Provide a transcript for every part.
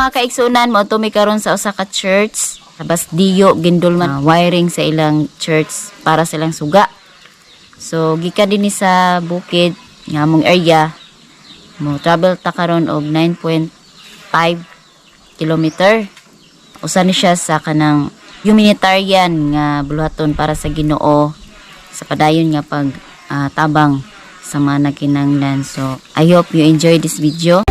Mga kaigsunan, mo mi karon sa usa ka church sa Basdiyo, Guindulman, wiring sa ilang church para sa ilang suga. So gikan dinhi sa bukid nga among area, mo travel ta karon og 9.5 kilometer. Usa ni siya sa kanang humanitarian nga buluhaton para sa Ginoo sa padayon nga pag tabang sa mga nagkinahanglan. So I hope you enjoy this video.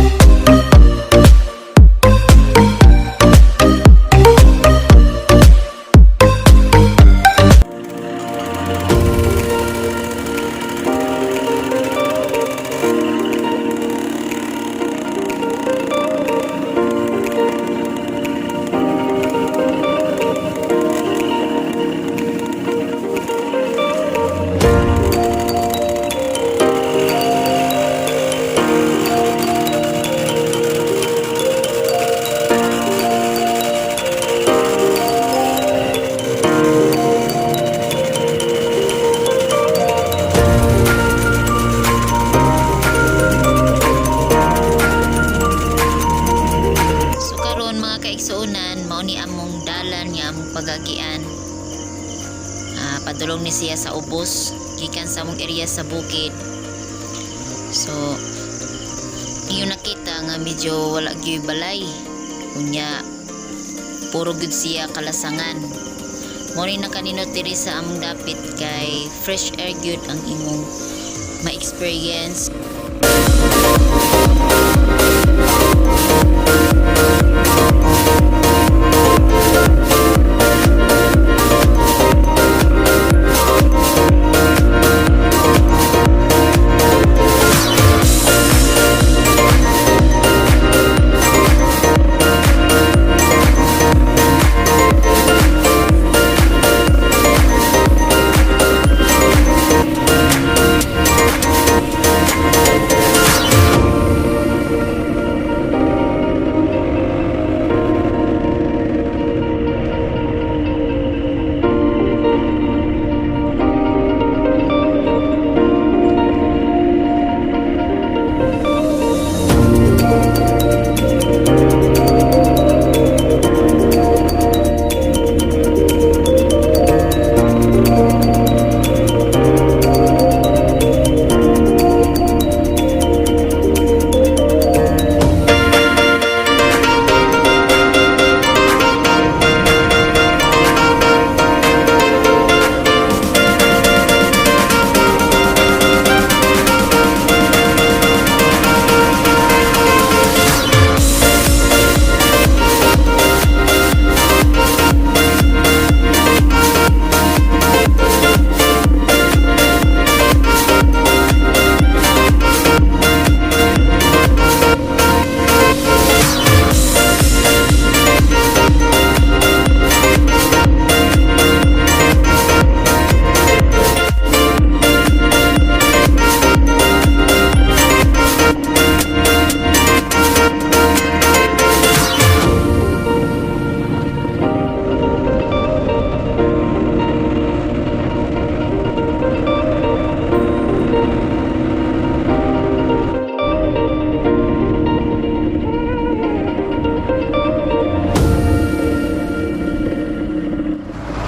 So karon, mga kaigsuonan, mao ni among dalan nga among pagagian. Padulong ni siya sa ubos gikan sa among area sa bukid. So iyo nakita nga medyo wala gyud balay. Unya puro gyud siya kalasangan. Mao ni nakanindot diri sa among dapit kay fresh air gyud ang imong ma-experience.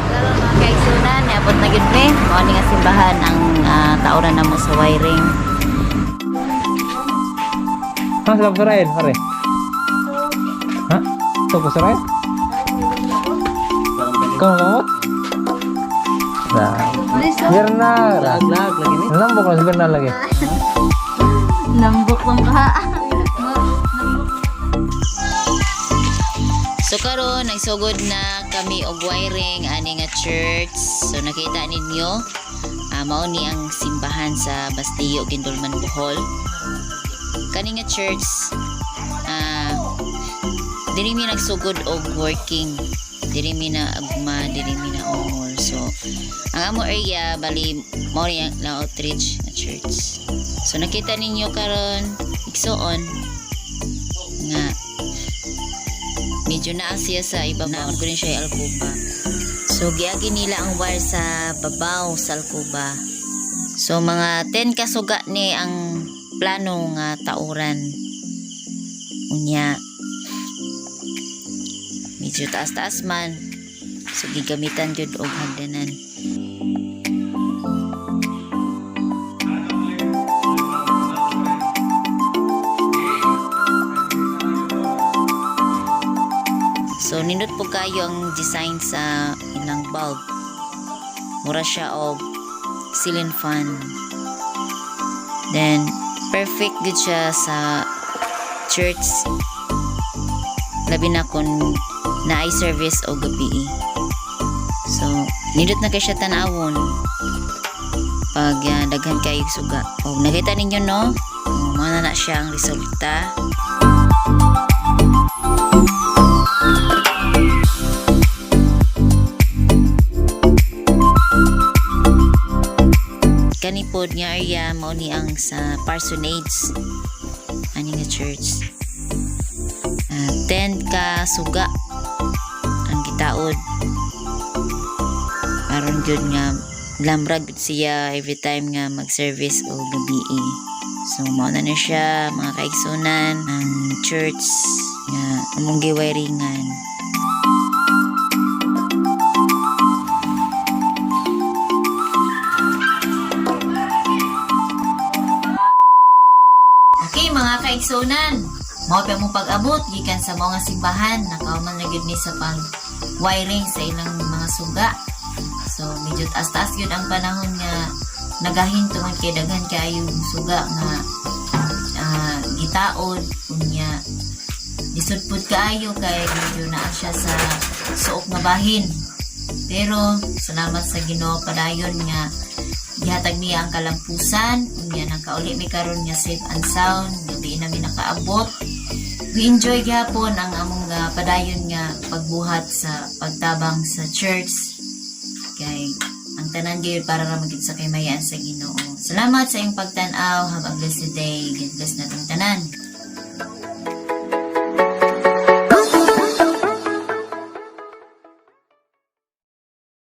Karon, mga kaigsunan, niabot na gyud mi. Mao ni nga simbahan ang tauran namo sa wiring. Ha, sila Israel, pare. Ha? Ito po Israel? Kamu kamu? Nah, Bernard. Lag lagi ni. Nambok na si Bernard lagi. Nambok lang ka. So karon nagsugod na kami og wiring ani nga church. So nakita ninyo, mao ni ang simbahan sa Bastillo, Guindulman, Bohol. Kani nga church, diri mi nagsugod og working. Diri mi na agma, diri mi na ongol. So ang amo area bali mao ni ang outreach nga church. So nakita ninyo karon, igsuon, nga medyo naa siya sa ibabaw ko rin siya alkuba. So giagi nila ang wire sa babaw sa alkuba. So mga 10 kasuga ni ang plano nga tauran. Unya Medyo taas-taas man. So gigamitan jud og hagdanan. So nindot po kayo ang design sa ilang bulb. Mura siya og ceiling fan. Then perfect gud siya sa church, labi na kung naay service o gabi. So nindot na kay siya tan-awon pag daghan kayo suga. O nakita ninyo, no? O, mao na na siya ang resulta. Kani pod nga area, mao ni ang sa parsonage ani nga church. 10 ka suga ang gitaod aron gyud nga lamrag gyud siya every time nga mag-service o gabi. So mao na na siya, mga kaigsunan, ang church nga among giwiringan. Okay, mga kaigsunan, mao pa mo pag-abot gikan sa mga simbahan, nakauman na gyud ni sa pag wiring sa ilang mga suga. So medyo taas-taas gyud ang panahon nga nagahin tungod kay daghan kaayo suga nga gitaod. Unya lisod pud kaayo kay medyo naa siya sa suok nga bahin. Pero salamat sa Ginoo, padayon nga gihatag niya ang kalampusan. Unya nakauli mi karon nga safe and sound, gabi na mi nakaabot. We enjoy gyapon ang among padayon nga pagbuhat sa pagtabang sa church kay ang tanan gyud para ra magyud sa kaymayan sa Ginoo. Salamat sa iyong pagtan-aw. Have a blessed day. God bless natong tanan.